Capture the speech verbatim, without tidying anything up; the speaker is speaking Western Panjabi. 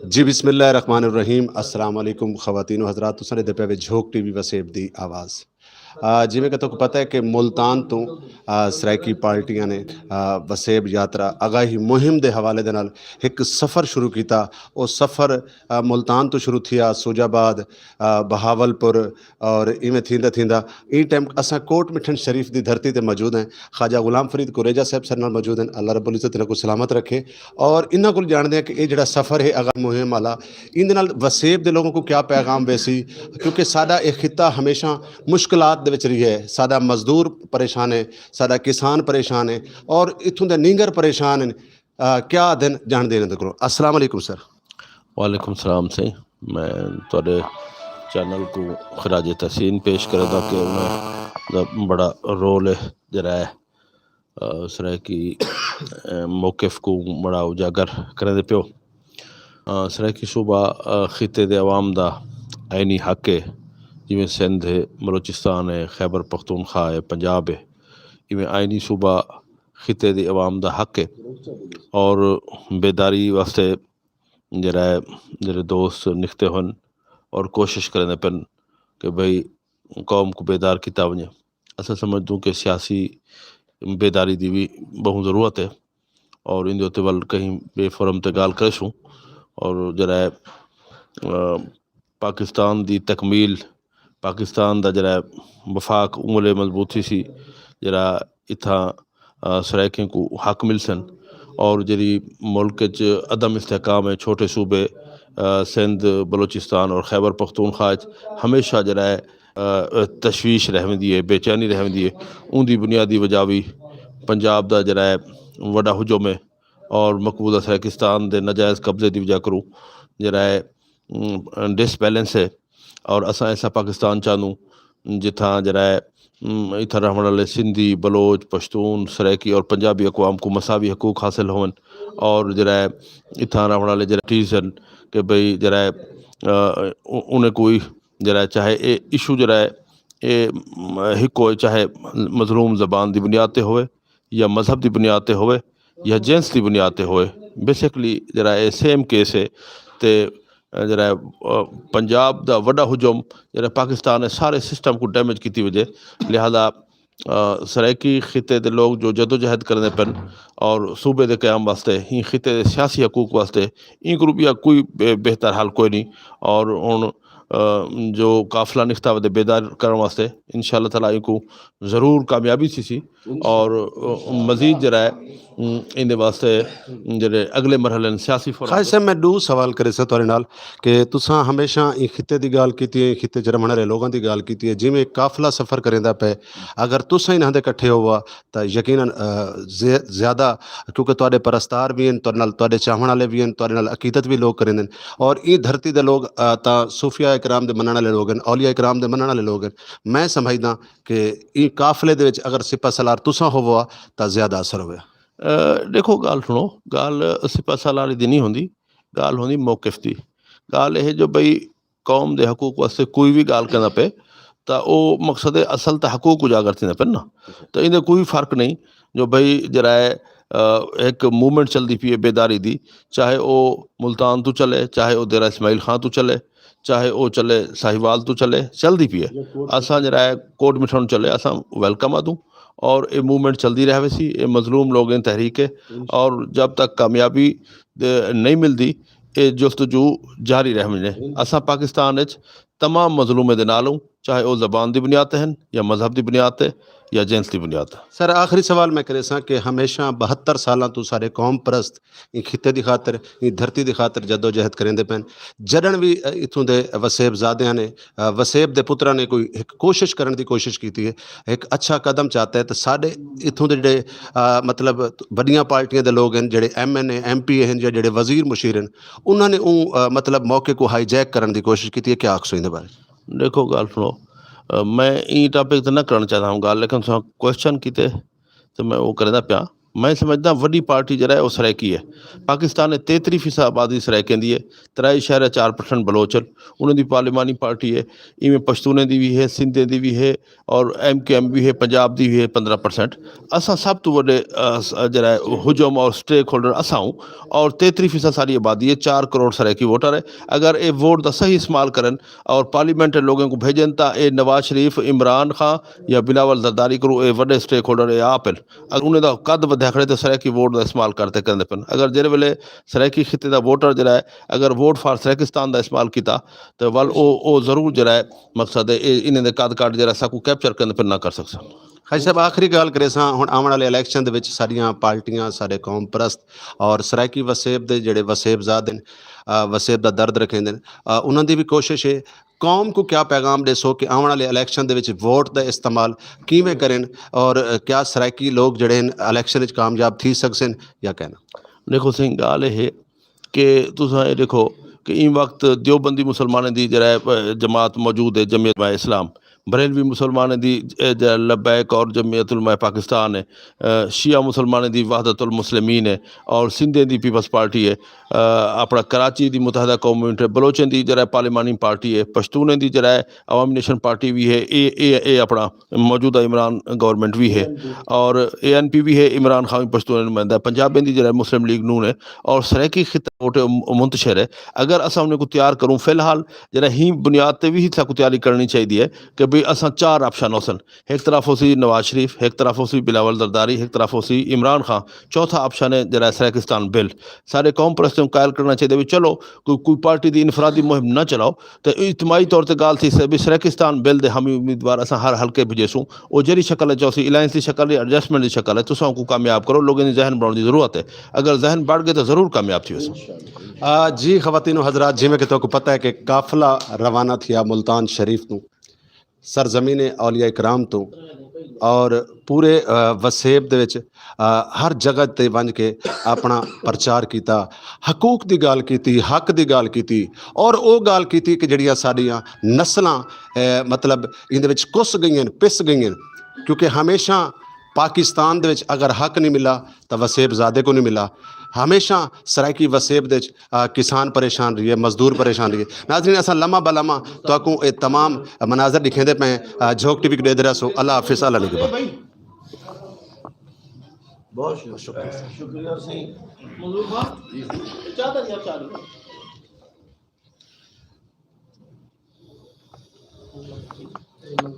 جی، بسم اللہ الرحمن الرحیم۔ السلام علیکم خواتین و حضرات، تساں دے پے وچ جھوک ٹی وی وسیب دی آواز۔ آ، جویں کہ تہاکوں پتہ ہے کہ ملتان توں، آ، سرائیکی پارٹیاں نے، آ، وسیب یاترا آگاہی مہم دے حوالے دے نال ایک سفر شروع کیتا۔ او سفر، آ، ملتان توں شروع تھیا، سوجھ آباد، آ، بہاول پور اور ایویں تھیندا تھیندا ایں ٹائم اساں کوٹ مٹھن شریف دی دھرتی تے موجود ہیں۔ خواجہ غلام فرید کوریجہ صاحب سر نال موجود ہیں، اللہ رب العزت انہاں کو سلامت رکھے۔ اور انہاں کول جانتے ہیں کہ یہ جڑا سفر ہے اگر مہم والا، ان دے نال وسیب دے لوگوں کو کیا پیغام ویسی؟ کیونکہ ساڈا یہ خطہ ہمیشہ مشکلات دے وچ رہی ہے، ساڈا مزدور پریشان ہے، ساڈا کسان پریشان ہے، اور اتھوں دے نینگر پریشان ہیں۔ آ، کیا دن جان دے انہاں دے کولوں۔ السلام علیکم سر۔ وعلیکم السلام سائیں، میں تہاڈے چینل کو خراج تحسین پیش کردا کہ انہاں دا بڑا رول ہے جڑا ہے، آ، سرائیکی، آ، موقف کو بڑا اجاگر کرنے دے پیو۔ آ، سرائیکی صوبہ، آ، خطے دے عوام دا آئینی حق ہے، جویں سندھ ہے، بلوچستان ہے، خیبر پختونخوا ہے، پنجاب ہے، ایویں آئینی صوبہ خطے دے عوام دا حق ہے۔ اور بیداری واسطے جڑا ہے، جڑے دوست نکھتے ہن اور کوشش کرنے پن کہ بھئی قوم کو بیدار کیتا ونجے۔ اساں سمجھدوں کہ سیاسی بیداری دی بھی بہت ضرورت ہے اور ان دے اتنے ول کہیں بے فورم تے گال کرے سوں۔ اور جڑا ہے، آ، پاکستان دی تکمیل، پاکستان دا جڑا ہے وفاق، اونلے مضبوطی سی جڑا اتھاں، آ، سرائیکیں کو حق مل سن۔ اور جڑی ملک وچ عدم استحکام ہے، چھوٹے صوبے، آ، سندھ، بلوچستان اور خیبر پختونخوا وچ ہمیشہ جڑا ہے، آ، تشویش رہوندی ہے، بے چینی رہوندی ہے۔ اون دی بنیادی وجہ بھی پنجاب دا جڑا ہے وڈا ہجوم ہے اور مقبوضہ سرائیکستان دے ناجائز قبضے دی وجہ کروں جڑا ہے، ام، ڈس بیلنس ہے۔ اور اساں ایسا پاکستان چاہنوں جتھاں جڑا ہے، ام، اتھاں رہن والے سندھی، بلوچ، پشتون، سرائیکی اور پنجابی اقوام کو مساوی حقوق حاصل ہون۔ اور جڑا ہے اتھاں رہن والے جڑا ٹیزن کہ بھئی جڑا ہے، آ، انہیں کوئی جڑا ہے چاہے اے ایشو جڑا ہے اے، م، ہکو ہے، چاہے مظلوم زبان دی بنیاد تے ہوئے یا مذہب دی بنیاد تے ہوئے یا جنس دی بنیاد تے ہوئے، بیسیکلی جڑا اے سیم کیس ہے۔ تے جڑا اے، آ، پنجاب دا وڈا ہجوم جڑا پاکستان نے سارے سسٹم کو ڈیمیج کیتی وجہ۔ لہذا، آ، سرائیکی خطے دے لوگ جو جدوجہد کرنے پن اور صوبے دے قیام واسطے، ہی خطے دے سیاسی حقوق واسطے، این گروپ یا کوئی بے-، بہتر حل کوئی نہیں۔ اور ہن، آ، جو قافلہ نکتا ودے بیدار کرن واسطے، انشاءاللہ تعالیٰ ان کو ضرور کامیابی سی سی۔ اور، آ، مزید جڑا ہے، ام، ان دے واسطے جڑے اگلے مرحلے نے سیاسی فورم خواجہ صاحب، میں دو سوال کرے ساں تہاڈے نال کہ تساں ہمیشہ ان خطے دی گل کیتی ہے، خطے چ رہن والے لوگاں دی گل کیتی ہے، جویں قافلہ سفر کریندا پے، اگر تساں انہاں دے اکٹھے ہووا تاں یقیناً، آ، زی-، زیادہ، کیونکہ تہاڈے پرستار بھی ہیں، تہاڈے نال، تہاڈے چاہن والے بھی ہیں، تہاڈے نال عقیدت بھی لوگ کریندے ہیں۔ اور ایں دھرتی دے لوگ، آ، تاں صوفیاء کرام دے منن والے لوگ ہیں، اولیاء کرام دے منن والے لوگ ہیں۔ میں سمجھدا کہ ایں قافلے دے وچ اگر سپہ سالار تساں ہووا تاں زیادہ اثر ہویا۔ آ، دیکھو، گل سنو، گل سپہ سالار دی نہیں ہوندی، گل ہوندی موقف دی۔ گل یہ جو بھئی قوم دے حقوق واسطے کوئی بھی گل کرنا پے، تاں او مقصد اصل تاں حقوق اجاگر تھیندے پن نا۔ تاں ایندے کوئی فرق نہیں جو بھئی جڑا ہے، آ، ایک موومنٹ چلدی پئی ہے بیداری دی، چاہے او ملتان تو چلے، چاہے او دیرہ اسماعیل خان تو چلے، چاہے او چلے ساہیوال تو چلے، چلدی پئی ہے۔ اساں جڑا ہے کوٹ مٹھن چلے، اساں ویلکم آ دوں۔ اور اے موومنٹ چلدی رہوے سی، اے مظلوم لوگیں تحریک ہے۔ اور جب تک کامیابی دے نہیں ملدی، اے جستجو جاری رہوے نے۔ اساں پاکستان وچ تمام مظلومیں دے نال ہوں، چاہے او زبان دی بنیاد تے ہن یا مذہب دی بنیاد تے یا جنس دی بنیاد تے۔ سر، آخری سوال میں کرے ساں کہ ہمیشہ بہتر سالاں تو سارے قوم پرست ان خطے دی خاطر، ان دھرتی دی خاطر جدوجہد کریندے پن۔ جڈن بھی، اہ، اتھوں دے وسیب زادیاں نے، اہ، وسیب دے پتراں نے کوئی ایک کوشش کرن دی کوشش کیتی ہے، ایک اچھا قدم چاہتا ہے، تے ساڈے اتھوں دے جڑے، اہ، مطلب وڈیاں پارٹیاں دے لوگ ہیں، جڑے ایم این اے، ایم پی اے ہیں یا جڑے وزیر مشیر ہیں، انہاں نے اوں، اہ، مطلب موقع کو ہائی جیک کرن دی کوشش کیتی ہے۔ کیا آکھسو ایندے بارے؟ دیکھو، گل سنو، اہ، میں این ٹاپک تے نہ کرنا چاہتا ہوں گل، لیکن تساں کوشچن کیتے تے میں او کردا پیا۔ میں سمجھدا وڈی پارٹی جڑا ہے، وہ سرائیکی ہے۔ پاکستان نے تیتری فیصد آبادی سرائیکیں دی ہے، ترے اشاریہ چار پرسنٹ بلوچ ہن، انہاں دی پارلیمانی پارٹی ہے۔ ایویں پشتونیں دی بھی ہے، سندھیں دی بھی ہے، اور ایم کیو ایم بھی ہے، پنجاب دی بھی ہے پندرہ پرسنٹ۔ اساں سب تو وڈے، آ، س-، جڑا ہے، ہجوم اور سٹیک ہولڈر اساں ہوں، اور تیتری فیصد ساری آبادی ہے، چار کروڑ سرائیکی ووٹر ہے۔ اگر اے ووٹ دا صحیح استعمال کرن اور پارلیمنٹ لوگوں کو بھیجن، تاں اے نواز شریف، عمران خان یا بلاول زرداری کرو، اے وڈے سٹیک ہولڈر اے آپ ہن۔ اگر انہاں دا قد ودھیا کھڑے، تے سرائیکی ووٹ دا استعمال کرتے کرندے پن۔ اگر جڑے ویلے سرائیکی خطے دا ووٹر جڑا ہے، اگر ووٹ فار سرائیکستان دا استعمال کیتا، تے ول او او ضرور جڑا ہے، مقصد ہے، اے انہاں دے قد کاٹ جڑا ساکو کیپچر کرندے پن نہ کر سکسن۔ خاجی صاحب، آخری گل کرے ساں، ہن آون والے الیکشن دے وچ ساریاں پارٹیاں، سارے قوم پرست اور سرائیکی وسیب دے جڑے وسیب زاد ہن، آ، وسیب دا درد رکھیندے ہن، آ، انہاں دی بھی کوشش ہے۔ قوم کو کیا پیغام دے سو کہ آون والے الیکشن دے وچ ووٹ دا استعمال کیویں کرن، اور کیا سرائیکی لوگ جڑے ہن الیکشن وچ کامیاب تھی سکسن یا کہنا؟ دیکھو سنگھ، گال اے ہے کہ تساں اے دیکھو کہ این وقت دیوبندی مسلماناں دی جڑا ہے، اے، جماعت موجود ہے، جمعیت علماء اسلام۔ بریلوی مسلماناں دی، اے، جڑا لبیک اور جمعیت علماء پاکستان ہے۔ اے، شیعہ مسلماناں دی وحدت المسلمین ہے، اور سندھیں دی پیپلز پارٹی ہے۔ اے، اپنا کراچی دی متحدہ قوم موومنٹ ہے، بلوچیں دی جڑا ہے پارلیمانی پارٹی ہے، پشتونیں دی جڑا ہے عوامی نیشن پارٹی بھی ہے، اے، اے، اے اپنا موجودہ عمران گورنمنٹ بھی ہے، اور اے این پی بھی ہے، عمران خان بھی پشتون نمائندہ ہے، پنجابیں دی جڑا ہے مسلم لیگ نون ہے، اور سرائیکی خطہ ووٹ منتشر ہے۔ اگر اساں انہیں کو تیار کروں، فی الحال جڑا ہی بنیاد تے بھی ساکو تیاری کرنی چاہیے ہے کہ بھی اساں چار آپشن ہو سن۔ ایک طرف ہو سی نواز شریف، ایک طرف ہو سی بلاول زرداری، ایک طرف ہو سی عمران خان۔ چوتھا آپشن ہے جڑا ہے سرائیکستان بل۔ سارے قوم پرستوں کو قائل کرنا چاہیے بھی چلو کوئی، کوئی پارٹی دی انفرادی مہم نہ چلاؤ، تے اجتماعی طور تے گال تھی سی بھی سرائیکستان بل دے حامی امیدوار اساں ہر حلقے بھیجے سوں۔ او جڑی شکل ہے، چاہے سی الائنس دی شکل ہے، ایڈجسٹمنٹ دی شکل ہے، تساں کو کامیاب کرو، لوگاں دی ذہن بناؤن دی ضرورت ہے۔ اگر ذہن بڑھ گئے تو ضرور کامیاب تھی ویسو۔ آ، جی خواتین و حضرات، جی میں کہ تو کو پتہ ہے کہ قافلہ روانہ تھیا ملتان شریف تو، سرزمین اولیاء کرام تو، اور پورے، آ، وسیب دے وچ، آ، ہر جگہ تے ونج کے اپنا پرچار کیتا، حقوق دی گل کیتی، حق دی گل کیتی، اور او گل کیتی کہ جڑیاں ساڈیاں نسلاں، اے، مطلب، ایندے وچ کس گئیاں، پس گئیاں، کیونکہ ہمیشہ پاکستان دے وچ اگر حق نہیں ملا، تاں وسیب زادے کو نہیں ملا۔ ہمیشہ سرائیکی وسیب دے وچ، آ، کسان پریشان رہی ہے، مزدور پریشان رہی ہے۔ ناظرین، اساں لمحہ بلمحہ تہاکوں اے تمام مناظر دکھیندے پئے ہیں۔ آ، جھوک ٹی وی کو دے دے رہا سو۔ اللہ حافظ، اللہ نگہبان۔ بہت شکریہ۔ شکریہ سی۔ منظور خان، چاہتا نہیں آپ چاہ لو۔